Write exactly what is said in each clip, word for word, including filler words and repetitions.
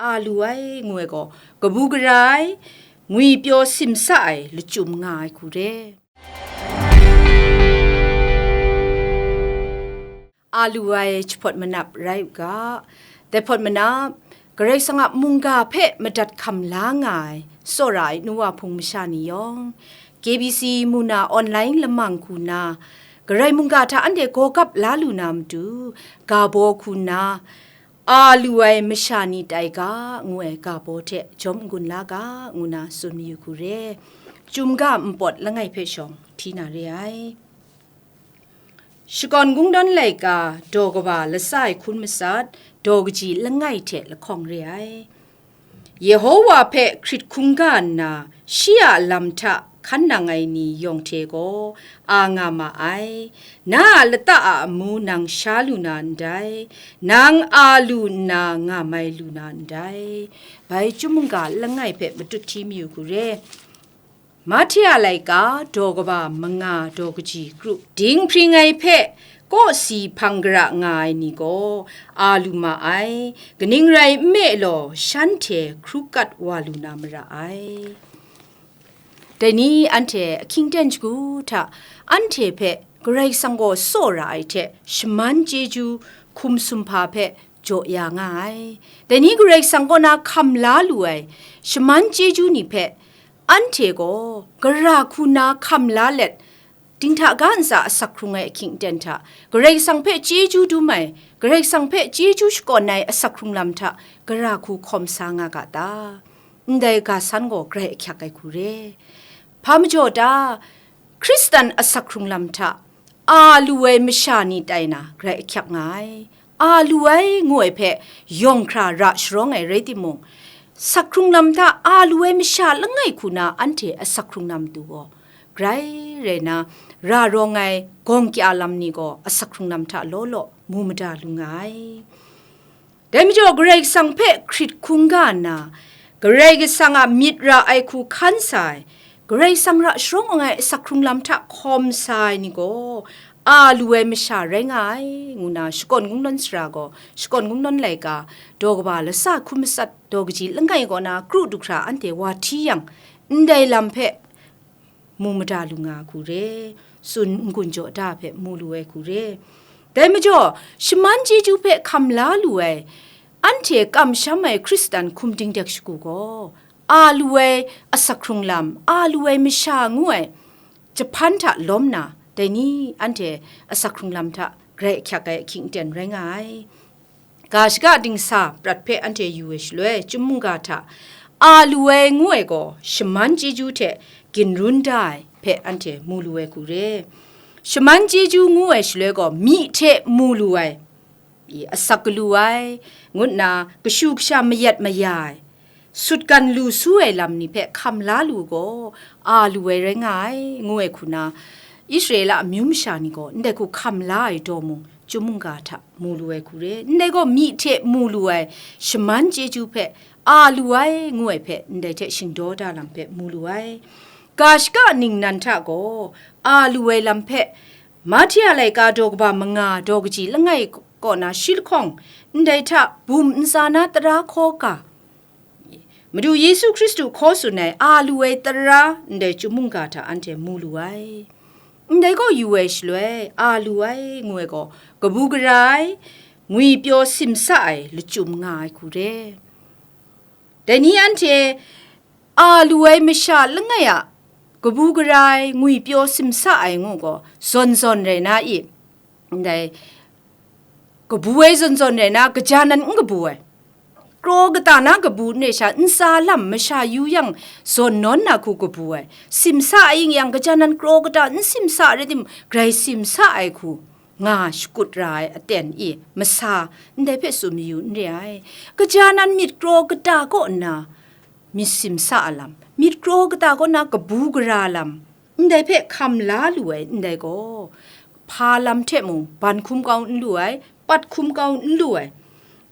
a lu ai ngu ai gaw, kabu gara ai, ngwipyaw simsa ai lachyum nga ai hku re. A lu ai jahpawt manap rai u ga, dai hpawt manap, Karai Kasang a mungga hpe madat hkam la nga ai tsawra ai nu wa hpung masha ni yawng, K B C mu na online lamang hku na, Karai mungga hta anhte gawgap la lu na matu, ga baw hku na, a lu ai masha ni tai ga, ngu ai ga baw hte jawm n-gun la ga, ngu na tsun mayu hku re. Chyum ga npawt langai hpe shawng hti na re ai. Shakawn Kungdawn laika daw kaba latsa e hkun matsat, daw kaji langai hte lahkawng re ai. Yehowa hpe hkrit hkungga nna, shi a lam hta hkan nang ai ni yawng hte gaw a nga ma ai. Na a lata a amu nang sha lu na ndai, nang a lu nna nga mai lu na ndai. Bai chyum mungga langai hpe matut hti mayu hku re. Mahte a laika daw kaba manga daw kaji kru dinghpring ai hpe kawsi hpang gara nga ai ni gaw a lu ma ai, kaning rai nme law, shanhte hkru kat wa lu na mara ai. Dai ni anhte ahkying ten shagu hta anhte hpe Karai Kasang gaw tsawra ai hte shaman chyeju hkum sumhpa hpe jaw ya nga ai. Dai ni Karai Kasang kaw na hkam la lu ai shaman chyeju ni hpe anhte gaw gara hku na hkam la let, dinghta ga ntsa asak hkrung ai ahkying aten hta, Karai Kasang hpe chyeju dum ai, Karai Kasang hpe chyeju shakawn ai asak hkrung lam hta gara hku hkawm sa nga ga ta? Ndai ga san gaw grai ahkyak ai hku re. Hpa majaw ta? Hkristan asak hkrung lam hta a lu ai masha ni tai na grai ahkyak nga ai. A lu ai ngu ai hpe yawng hkra ra sharawng ai rai timung, asak hkrung lam hta a lu ai masha langai hku na anhte asak hkrung na matu gaw, grai rai na, ra rawng ai gawng kya lam ni gaw asak hkrung lam hta law law mu mada lu nga ai. Dai majaw, Karai Kasang hpe hkrit hkungga nna, Karai Kasang a myit ra ai hku hkan sa ai, Karai Kasang ra sharawng ai asak hkrung lam hta hkawm sa ai ni gaw, a lu ai masha rai nga ai, ngu na Shakawn Kungdawn sara gaw, Shakawn Kungdawn laika, daw kaba latsa hkun matsat, daw kaji langai kaw na kru du hkra anhte wa hti yang, ndai lam hpe mu mada lu nga hku re, tsun n-gun jaw da hpe mu lu ai hku re. Dai majaw, shaman chyeju hpe hkam la lu ai, anhte kamsham ai Hkristan hkum dingdek shagu gaw, a lu ai asak hkrung lam, a lu ai masha ngu ai jahpan hta lawm na, dai ni anhte asak hkrung lam hta grai ahkyak ai ahkying aten rai nga ai. Ga shaga dingsa prat hpe anhte yu ai shaloi, chyum mungga hta a lu ai ngu ai gaw, shaman chyeju hte ginrun da ai hpe anhte mu lu ai hku re. Shaman chyeju ngu ai shaloi gaw, myi hte mu lu ai, i, asak galu ai, ngu nna kashu kasha mayat maya ai, sutgan lu su ai lam ni hpe hkam la lu gaw, a lu ai rai nga ai, ngu ai hku na, Israela amyu masha ni gaw ndai hku hkam la ai daw mung, chyum mungga hta mu lu ai hku re. Ndai gaw, myi hte mu lu ai shaman chyeju hpe a lu ai, ngu ai hpe, ndai hte shingdaw da lam hpe mu lu ai. Ga shaga ningnan hta gaw, a lu ai lam hpe, Mahte a laika daw kaba manga daw kaji langai kaw na shi lahkawng, ndai hta bum ntsa na tara hkaw ga, Madu Yesu Hkristu hkaw tsun ai a lu ai tara ndai chyum mungga hta anhte mu lu ai. Ndai gaw yu ai shaloi, a lu ai ngu ai gaw, kabu gara ai, ngwipyaw simsa ai lachyum nga ai hku re. Dai ni anhte a lu ai masha langai a kabu gara ai, ngwipyaw simsa ai ngu gaw, zawn zawn rai na i? Ndai, kabu ai zawn zawn rai na, kaja nan n kabu ai. Kraw kata na kabu n re sha, ntsa lam masha yu yang zawn nawn na hku kabu ai. Simsa ai ing yang, kaja nan kraw kata n simsa rai timung, grai simsa ai hku nga shakut ra ai aten i, masa, ndai hpe tsun mayu n re ai. Kaja nan myit kraw kata kaw nna myit simsa a lam, myit kraw kata kaw nna kabu gara lam, ndai hpe hkam la lu ai, ndai gaw, hpa lam hte mung, ban hkum kau n lu ai, pat hkum kau n lu ai,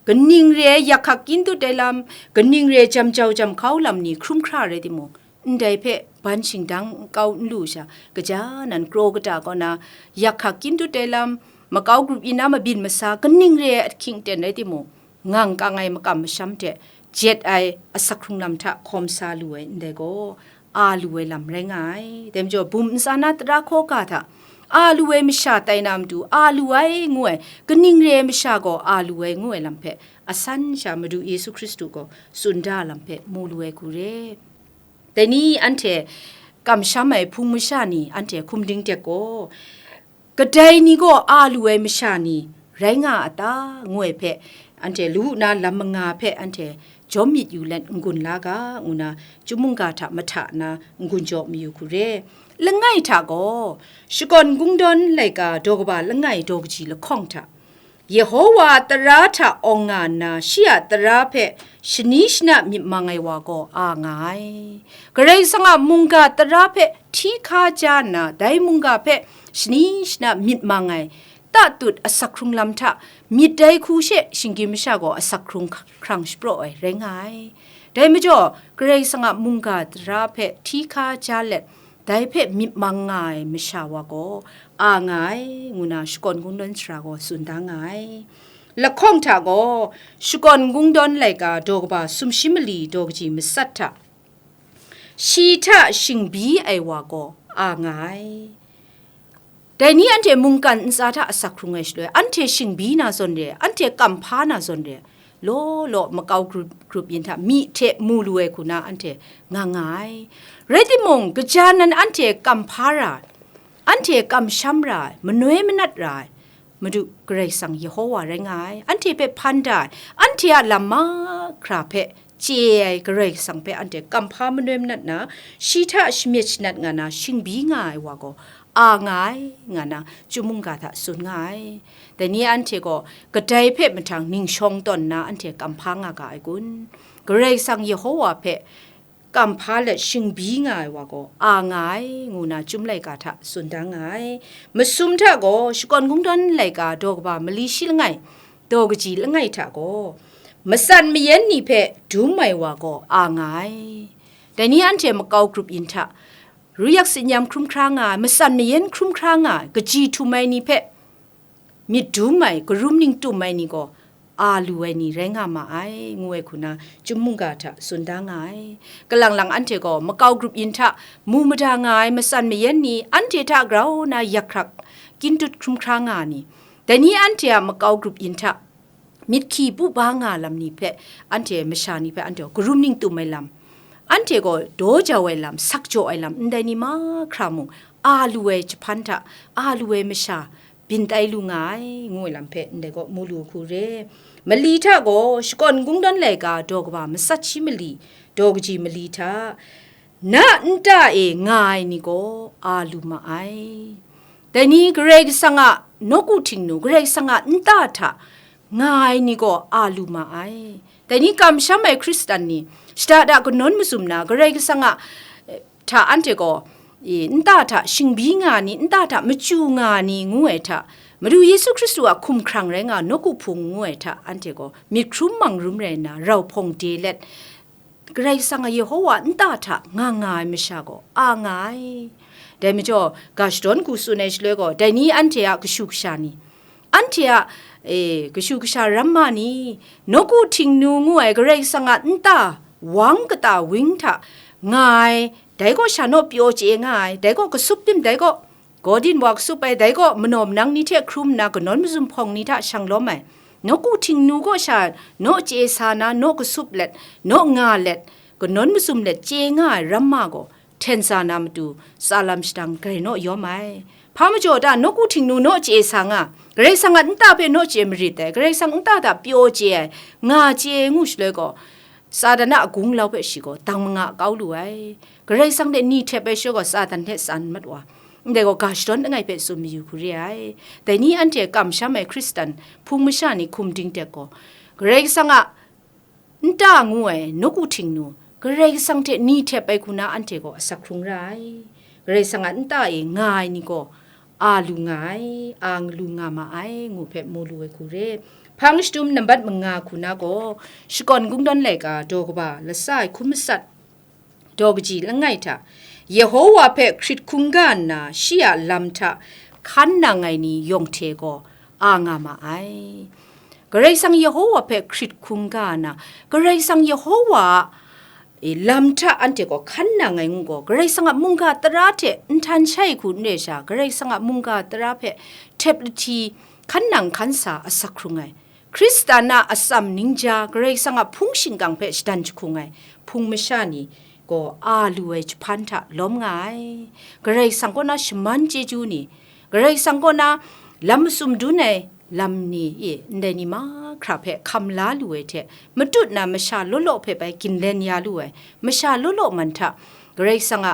kaning re ai yak hkak kyin dut ai lam, kaning re ai jam jau jam hkau lam ni hkrum hkra rai timung, ndai hpe ban shingdang kau n lu sha, kaja nan kraw kata kaw na, yak hkak kyin dut ai lam, makau grup yin na mabyin masa, kaning re ai ahkying aten rai timung, ngang kang ai makam masham hte jet ai asak hkrung lam hta hkawm sa lu ai ndai gaw, a lu ai lam rai nga ai. Dai majaw, bum ntsa na tara hkaw ga hta a lu ai masha tai na matu, a lu ai ngu ai, kaning re ai masha gaw a lu ai ngu ai lam hpe, asan sha Madu Yesu Hkristu gaw tsun da lam hpe mu lu ai hku re. Dai ni anhte kamsham ai hpung masha ni anhte hkum dingdek gaw, kadai ni gaw a lu ai masha ni rai nga a ta, ngu ai hpe, anhte lu na lam manga hpe anhte jawm myit yu let n-gun la ga, ngu na chyum mungga hta mahta na n-gun jaw mayu hku re. Langai hta gaw, shakawn kungdawn laika daw kaba langai daw kaji lahkawng hta, Yehowa a tara hta awng nga nna, shi a tara hpe shani shana myit mang ai wa gaw a nga ai. Karai Kasang a mungga tara hpe hti hka ja nna, dai mungga hpe shani shana myit mang ai, tatut asak hkrung lam hta myit dai hku she shinggyim masha gaw asak hkrung hkrang shapraw ai rai nga ai. Dai majaw, Karai Kasang a mungga tara hpe hti hka ja let, dai hpe myit mang nga ai masha wa gaw a nga ai, ngu na shakawn kungdawn sara gaw tsun da nga ai. Lahkawng hta gaw, shakawn kungdawn laika daw kaba sumshi mali daw kaji matsat hta, shi hta shingbi ai wa gaw a nga ai. Dai ni anhte mungkan ntsa hta asak hkrung ai shaloi, anhte shingbi na zawn re, anhte kamhpa na zawn re, law law makau grup, grup yin hta myi hte mu lu ai hku na anhte nga nga ai. Rai timung, kaja nan anhte kamhpa ra ai, anhte kamsham ra ai, manoi manat ra ai, Madu Karai Kasang Yehowa rai nga ai, anhte hpe hpan da ai, anhte a lam mahkra hpe chye ai Karai Kasang hpe anhte kamhpa manoi manat na, shi hta shamyet shanat nga na, shingbi nga ai wa gaw a nga ai, nga na chyum mungga hta tsun nga ai. Dai ni anhte gaw kadai hpe mahtang ning shawng tawn nna anhte kamhpa nga ga ai kun? Karai Kasang Yehowa hpe kamhpa let shingbi nga ai wa gaw a nga ai, ngu na chyum laika hta tsun da nga ai. Masum hta gaw, shakawn kungdawn laika daw kaba mali shi langai, daw kaji langai hta gaw, matsan mayan ni hpe dum ai wa gaw a nga ai. Dai ni anhte makau grup yin hta, ruyak sinyam hkrum hkra nga ai, matsan mayan hkrum hkra nga ai, kaji htum ai ni hpe myit dum ai, karum ning tum ai ni gaw a lu ai ni rai nga ma ai, ngu ai hku na chyum mungga hta tsun da nga ai. Kalang lang anhte gaw makau grup yin hta mu mada nga ai matsan mayan ni, anhte hta grau na yak hkrak kyintut hkrum hkra nga ai ni, dai ni anhte a makau grup yin hta myit hkyi bu ba nga lam ni hpe, anhte masha ni hpe anhte gaw karum ning tum ai lam, anhte gaw daw jau ai lam, sak jaw ai lam, ndai ni mahkra mung, a lu ai jahpan hta, a lu ai masha byin tai lu nga ai, ngu ai lam hpe ndai gaw mu lu hku re. Mali hta gaw, shakawn kungdawn laika daw kaba matsat shi mali, daw kaji mali hta, na nta e nga ai ni gaw a lu ma ai. Dai ni Karai Kasang a nawku htingnu, Karai Kasang a nta hta nga ai ni gaw a lu ma ai. Dai ni kamsham ai Hkristan ni, shada da kanawn mazum na, Karai Kasang a, eh, hta anhte gaw, e, nta hta shingbi nga ni, nta hta machyu nga ni, ngu ai hta, Madu Yesu Hkristu a hkumhkrang rai nga, nawku hpung ngu ai hta, anhte gaw myit hkrum mang rum rai nna, rau hpawng de let, Karai Kasang a Yehowa nta hta nga nga ai masha gaw a nga ai. Dai majaw, ga shadawn hku tsun ai shaloi gaw, dai ni anhte a kashu kasha ni, anhte a, e, kashu kasha ramma ni, nawku htingnu ngu ai Karai Kasang a nta wang kata wing hta nga ai, dai gaw sha naw pyaw chye nga ai, dai gaw kasup tim, dai gaw Gawdin wa kasup ai, dai gaw manaw manang ni hte hkrum nna kanawn mazum hpawng ni hta shang lawm ai, nawku htingnu gaw sha naw chye sa na, naw kasup let, naw nga let, kanawn mazum let chye nga ai ramma gaw, hten sa na matu, tsa lam shadang grai naw yawm ai. Hpa majaw ta, nawku htingnu naw chye sa nga, Karai Kasang a nta hpe naw chye marit ai, Karai Kasang nta hta pyaw chye ai, nga chye ngu shaloi gaw, Satan a gunglau hpe shi gaw dang manga kau lu ai. Karai Kasang hte ni htep ai shaloi gaw, Satan hte tsan mat wa, ndai gaw ga shadawn langai hpe tsun mayu hku re ai. Dai ni anhte kamsham ai Hkristan hpung masha ni hkum dingdek gaw, Karai Kasang a nta ngu ai nawku htingnu, Karai Kasang hte ni htep ai hku na anhte gaw asak hkrung ra ai. Karai Kasang a nta e nga ai ni gaw, a lu nga ai, a lu nga ma ai, ngu hpe mu lu ai hku re. Hpang shadum nambat manga hku na gaw, shakawn kungdawn laika daw kaba lasa ai hkum matsat, daw kaji langai hta, Yehowa hpe hkrit hkungga nna shi a lam hta hkan nang ai ni yawng hte gaw a nga ma ai. Karai Kasang Yehowa hpe hkrit hkungga na, Karai Kasang Yehowa a, e, lam hta anhte gaw hkan nang ai ngu gaw, Karai Kasang a mungga tara hte nhtan shai hku n re sha, Karai Kasang a mungga tara hpe htep lahti hkan nang hkan sa asak hkrung ai, Hkristan a atsam ningja Karai Kasang a hpung shingkang hpe shadan jahkung ai hpung masha ni gaw a lu ai jahpan hta lawm nga ai. Karai Kasang kaw na shaman chyeju ni, Karai Kasang kaw na lam masum dun ai lam ni e, ndai ni mahkra hpe hkam la lu ai hte, matut na masha law law hpe bai ginlen ya lu ai, masha law law man hta Karai Kasang a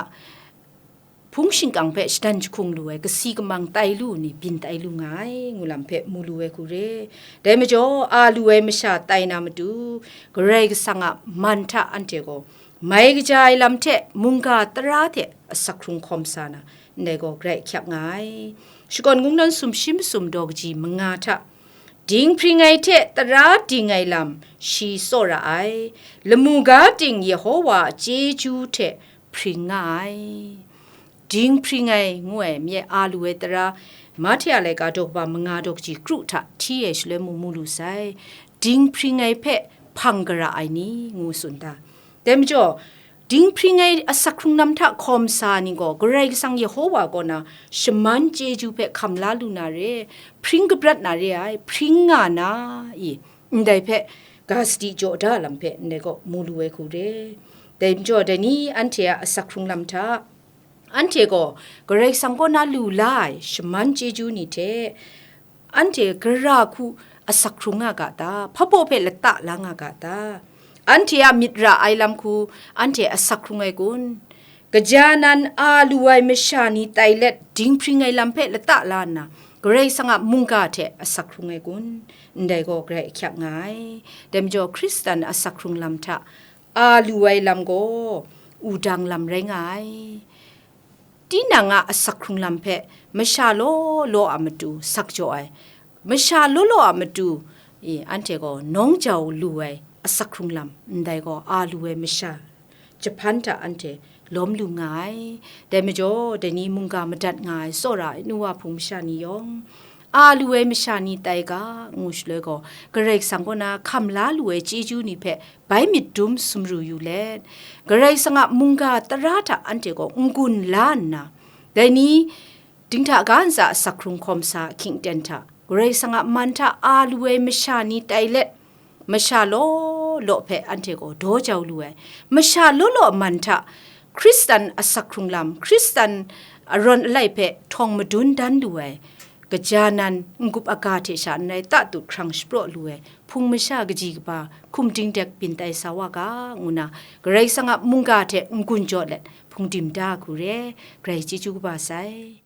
hpung shingkang hpe shadan jahkung lu ai, kasi kamang tai lu ni byin tai lu nga ai, ngu lam hpe mu lu ai hku re. Dai majaw, a lu ai masha tai na matu, Karai Kasang a man hta anhte gaw mai kaja ai lam hte mungga tara hte asak hkrung hkawm sa na, ndai gaw grai ahkyak nga ai. Shakawn Kungdawn sumshi masum daw kaji manga hta, dinghpring ai hte tara ding ai lam shi tsawra ai, lamu ga ting Yehowa a chyeju hte hpring nga ai. Dinghpring ai ngu ai, mye a lu ai tara, Mahte a laika daw kaba manga daw kaji kru hta hti ai shaloi mung mu lu sai. Dinghpring ai hpe hpang gara ai ni ngu tsun ta? Dai majaw, dinghpring ai asak hkrung lam hta hkawm sa ni gaw, Karai Kasang Yehowa kaw na shaman chyeju hpe hkam la lu na re, hpring kabrat na re ai, hpring nga na i, ndai hpe ga sadi jaw da lam hpe ndai gaw mu lu ai hku re. Dai majaw, dai ni anhte a asak hkrung lam hta, anhte gaw Karai Kasang kaw na lu la ai shaman chyeju ni hte, anhte gara hku asak hkrung nga ga ta? Hpabaw hpe lata la nga ga ta? Anhte a myit ra ai lam hku anhte asak hkrung ai kun? Kaja nan a lu ai masha ni tai let dinghpring ai lam hpe lata la nna, Karai Kasang a mungga hte asak hkrung ai kun? Ndai gaw grai ahkyak nga ai. Dai majaw, Hkristan asak hkrung lam hta a lu ai lam gaw wudang lam rai nga ai. Tinang a asak hkrung lam hpe masha law law a matu sak jaw ai, masha law law a matu, i, anhte gaw nawng jau lu ai asak hkrung lam, ndai gaw a lu ai masha jahpan hta anhte lawm lu nga ai. Dai majaw, dai ni mungga madat nga ai tsawra ai nu wa hpung masha ni yawng, a lu ai masha ni tai ga, ngu shaloi gaw, Karai Kasang kaw na hkam la lu ai chyeju ni hpe bai myit dum sumru yu let, Karai Kasang a mungga tara hta anhte gaw n-gun la nna, dai ni dinghta ga ntsa asak hkrung hkawm sa ahkying aten hta, Karai Kasang a man hta a lu ai masha ni tai let, masha law law hpe anhte gaw daw jau lu ai, masha law law man hta Hkristan asak hkrung lam, Hkristan arawn alai hpe htawng madun dan lu ai, kaja nan n-gup aga hte sha n rai tatut hkrang shapraw lu ai hpung masha kaji kaba hkum dingdek byin tai sa wa ga, ngu na Karai Kasang a mungga hte n-gun jaw let hpung dim da hku re, grai chyeju kaba sai.